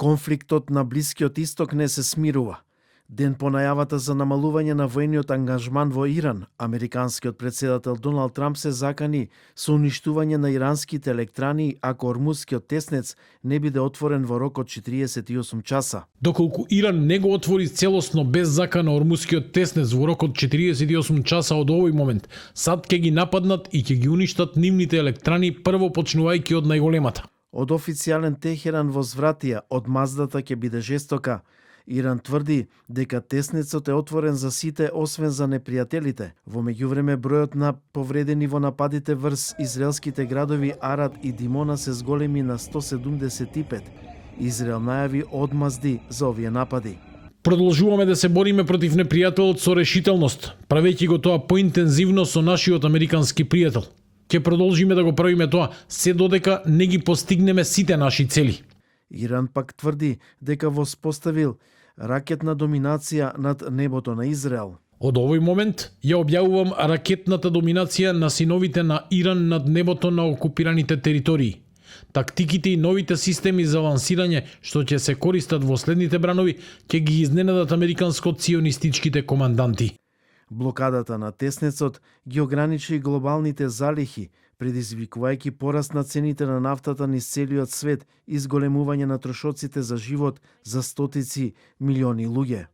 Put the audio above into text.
Конфликтот на Блискиот Исток не се смирува. Ден по најавата за намалување на војниот ангажман во Иран, американскиот председател Доналд Трамп се закани со уништување на иранските електрани ако Ормузскиот теснец не биде отворен во рок од 48 часа. Доколку Иран не го отвори целосно без закана Ормузскиот теснец во рок од 48 часа од овој момент, САД ќе ги нападнат и ќе ги уништат нивните електрани прво почнувајќи од најголемата. Од официјален Техеран возвратија, одмаздата ќе биде жестока. Иран тврди дека теснецот е отворен за сите освен за непријателите. Во меѓувреме бројот на повредени во нападите врз израелските градови Арад и Димона се зголеми на 175. Израел најави одмазди за овие напади. Продолжуваме да се бориме против непријателот со решителност, правејќи го тоа поинтензивно со нашиот американски пријател. Ќе продолжиме да го правиме тоа се додека не ги постигнеме сите наши цели. Иран пак тврди дека воспоставил ракетна доминација над небото на Израел. Од овој момент ја објавувам ракетната доминација на синовите на Иран над небото на окупираните територии. Тактиките и новите системи за лансирање што ќе се користат во следните бранови ќе ги изненадат американско-ционистичките команданти. Блокадата на теснецот ги ограничи глобалните залихи, предизвикувајќи пораст на цените на нафтата низ целиот свет и зголемување на трошоците за живот за стотици милиони луѓе.